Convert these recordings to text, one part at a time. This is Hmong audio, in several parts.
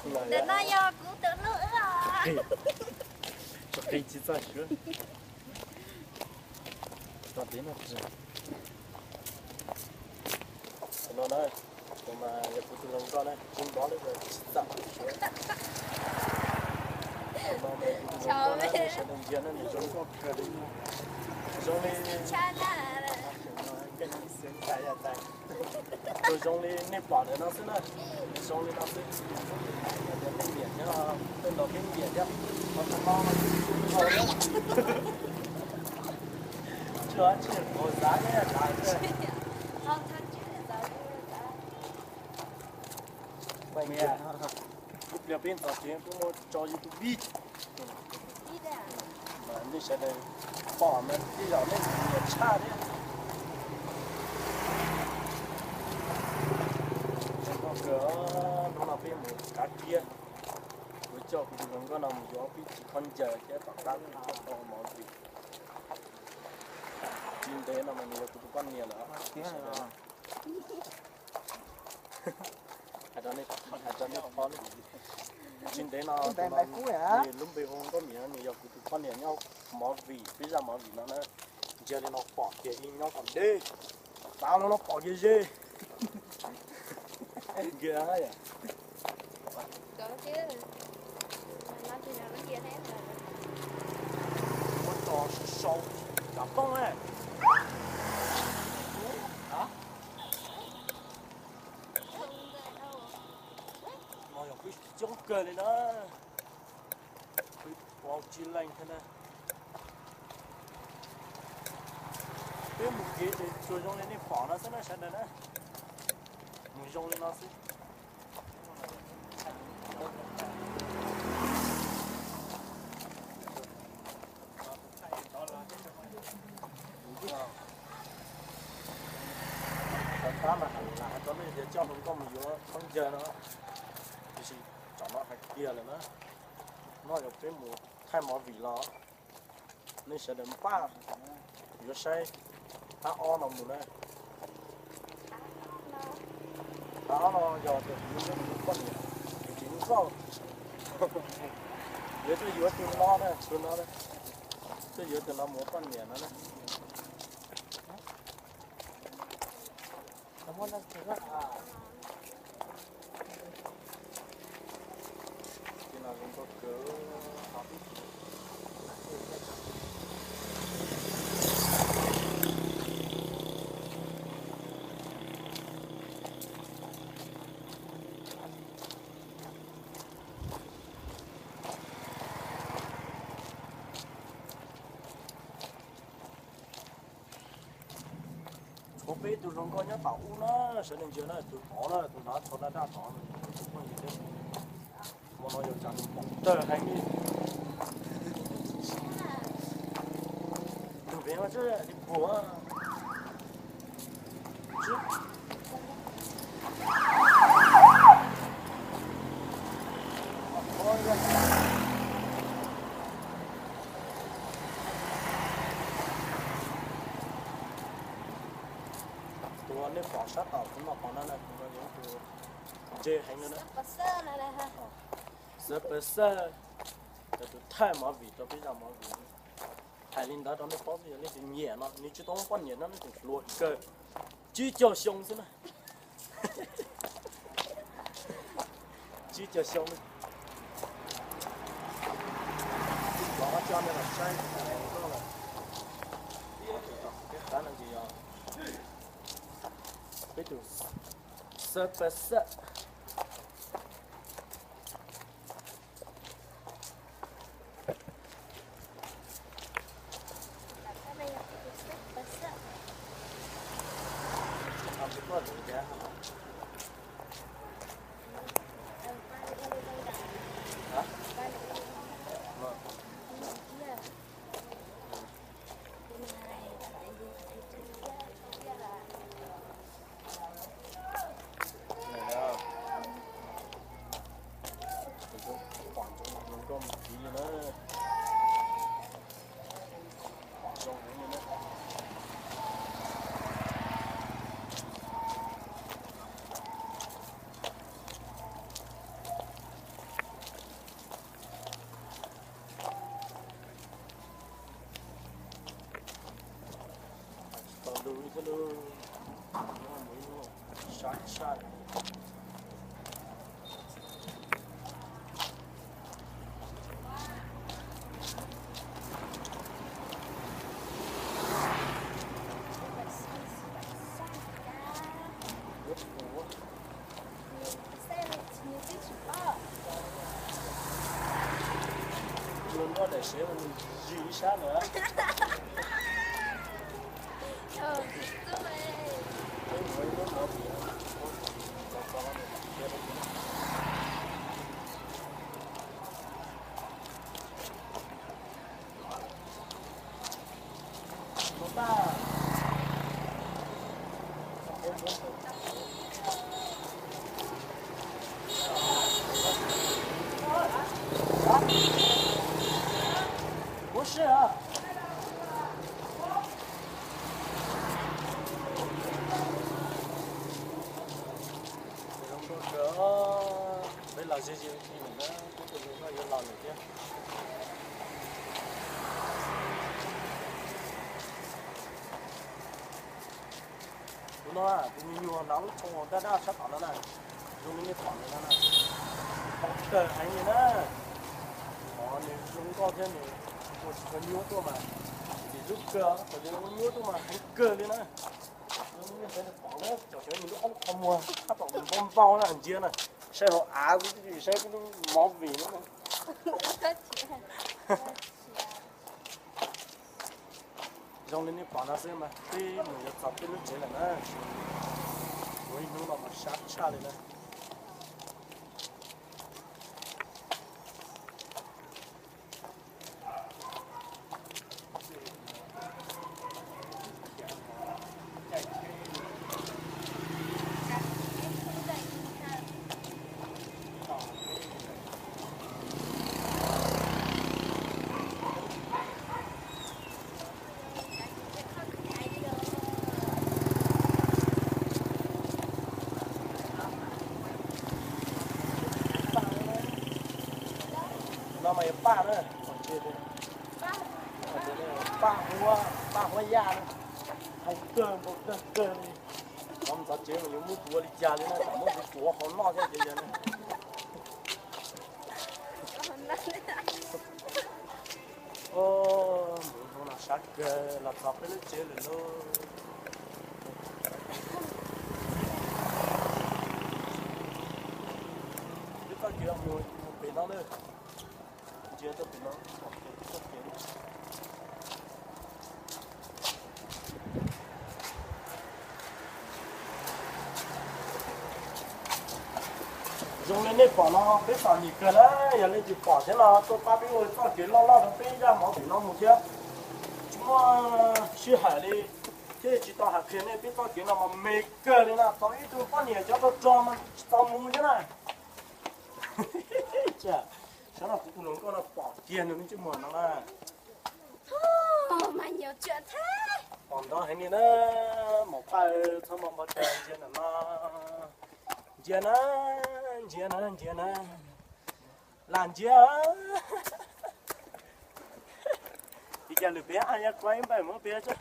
Ntawm no yog kuv tus hlub os. Tsis qi tsis txawj suav. Tom tid no tsis. Tus no na, tus mas yog kuv tus hluas nkauj na, kuv npov lawm tsis txawj suav. Tus no mas yog kuv tus hluas nkauj na, sawv daws ntsia na, nws zoo nkauj kawg li. Zoo li, tus zoo li nej pom ntawm no xwb na, zoo li no xwb. Yog tias nej nyiam thiab, tej ntaus peb nyiam thiab, qhov tus no mas tsis zoo thiab. Tsis tsis qhov xav thiab xav thiab. Ib pliag peb ntxov ces peb muab tso YouTube. Mas nej sawv daws pom mas tej zaum nej nyiam tshaj thiab. Zoo nkauj kawg, hnub no peb mus kav kiab. Kuv coj kuv tus hluas nkauj no mus yuav peb tus khaub ncaws thiab tom qab kuv coj tau movie. Tsis ntev no mas nws yog kuv tus poj niam lawm. Hais rau nej, hais rau nej paub na. Tsis ntev no tus no, nws lub npe hu Nkauj Mim, nws yog kuv tus poj niam nyob movie, peb zaj movie no na. Ntsia li no pom tias ib nyob tom ntej, tav no no pom kiag ze. Nkawd yom. Muab tso sau sau, kav poob na. No yog peb coob kawg li na. Peb plaub tsib leej thiab na. Peb mus kev ces tsuas zoo li nej pom no xwb na sawv daws na. Mus zoo li no xwb. Tom qab mas hais lus hais rau nej tias coj hluas nkauj mus yuav khaub ncaws no, tiam sis tsam no hais tiag lawm na, no yog peb mus thaij movie los nej sawv daws npaj yuav saib thab ob no mus na. Thab ob no yog tias kuv yuav tus poj niam, kuv tsis nkauj, yuav tuaj yuav tus no na, tus no na, tuaj yuav tus no mus ua poj niam no na. Tshuav peb tus hluas nkauj nyob tom ub na, sawv daws ntsia na, tus tod na, tus hnav tsho daj daj tod, tus poj niam thiab. Hmo no yog tsam nws pom tawg heev li. Tus pem no tsam li puag. Tus nej pom sab tom kuv no qhov no na, tus no yog tus ntse heev no na. Xav pes xaj, yog tus thaij movie rau peb zaj movie. Hais li ntawd rau nej paub xwb, yog leej twg nyiam no, nws tsis tau muaj poj niam no, leej twg hluas kawg, tsib caug xyoo xwb na. Tsib caug xyoo. Los ob coj nej los saib, peb qab no ces yog peb tus xav pes xaj. Nws noj daim sev mas nws zis ib sab lawm. Peb los ze ze li lawm na, peb tus zoo no yuav los lawm thiab. Tus no tus nyuag nyuag hnav lub tshoo daj daj sab tom no na, zoo li nej pom ntawm no na, pom kawg heev li na. Qhov nws zoo nkauj thiab nws ua tsis tau nyuaj tuaj mas, ces lub kawg qhov nws ua nyuaj tuaj mas heev kawg li na. Pom na, cov xyov nws lub qhov muag tab tom npau npau na, ntsia na, saib hauv av xwb twb tsis saib peb lub movie na. Zoo li nej pom no xwb mas peb mus yuav txog peb lub tsev lawm na. Ua ib hnub no mas sab tshaj li na. No mas yog paj na, paj huab, paj huab yaj na, heev kawg nkaus kawg kawg li. Qhov mus txog tsev mas yuav muab tuav li cas li na, tsam muab kuv tuav qhov noj thiab ces yog na. Mus hnub no sab kawg los txog peb lub tsev lawm lauj. Peb txoj kev mus pem no na, ntsia rau pem no, peb txoj kev. Zoo li nej pom no peb txom nyem kawg na, yog leej twg pom thiab no tuaj pab peb ua txoj kev loj loj rau peb zaj movie no mus thiab. Tsis muaj sij hawm li thiab tsis tau hais qhia nej peb txoj kev no mas me kawg li na, txog ib tug poj niam cov rog rog mas tsis tau mus thiab na. Saib no kuv tus hluas nkauj no pom kiag nws lub ntsej muag no na. Pom nrov heev li na, maum Paj, txhob npau npau taws ntsia ntawm no. Ntsia na, ntsia na, ntsia na. Lam ntsia. Ua cas lwm peb ab ya kuaib npaum muab peb tso.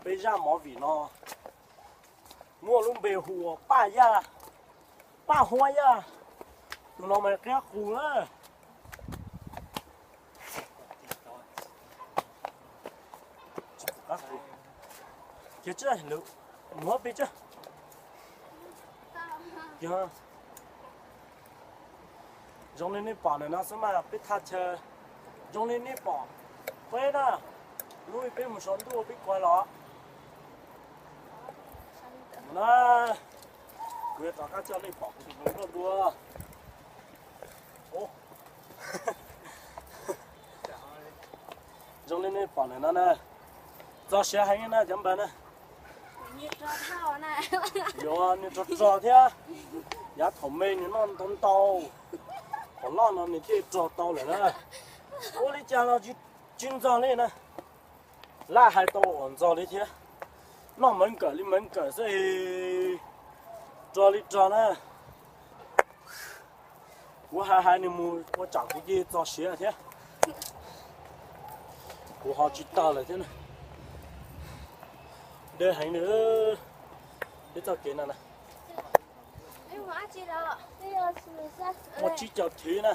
Peb zaj movie no muaj lub npe hu ua Paj Yaj, Paj Huab Yaj. Tus no mas qia qus na. Cia tso lawm, muab peb tso. Zoo li nej pom ntawm no xwb mas peb thaj chaw, zoo li nej pom peb na, lub peb mus saum ntuj peb kuav los na. Kuv yuav rov qab coj nej pom kuv tus hluas nkauj dua. Zoo li nej pom ntawm no na, txog siav heev na cov npawg na. Yuav nws rog rog thiab, yav thaum me nws noj ntau ntau, thaum loj no nws thiaj rog tau lawm na. Ua li cas los tsis ntxog li na. Laj hais tau uas ntxog li thiab, noj meev kawm li meev kawm xwb, rog li rog na. Kuv hais hais nws mus ua tsam kuv cia txog siav thiab. Kuv ho tsis tau lawm thiab na. Deb heev na. Peb txoj kev no na, muaj tsib caug thwv na.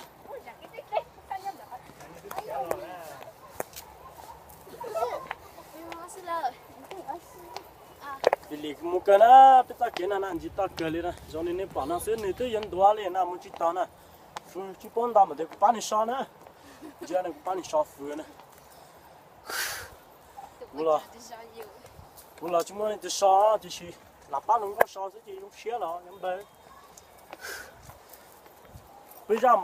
Lim lim mus kawg na, peb txoj kev no na ntsis toj kawg li na. Zoo li nej pom no xwb, nws twb yuav ntuav li na, mus tsis tau na. Fws tsis paub ntau mas tias kuv pab nws so na. Ntsia na, kuv pab nws so fws na. Kuv los, kuv los tsis muaj leej twg so, tiam sis lam pab hluas nkauj so xwb ces zoo siab los npawg. Peb zaj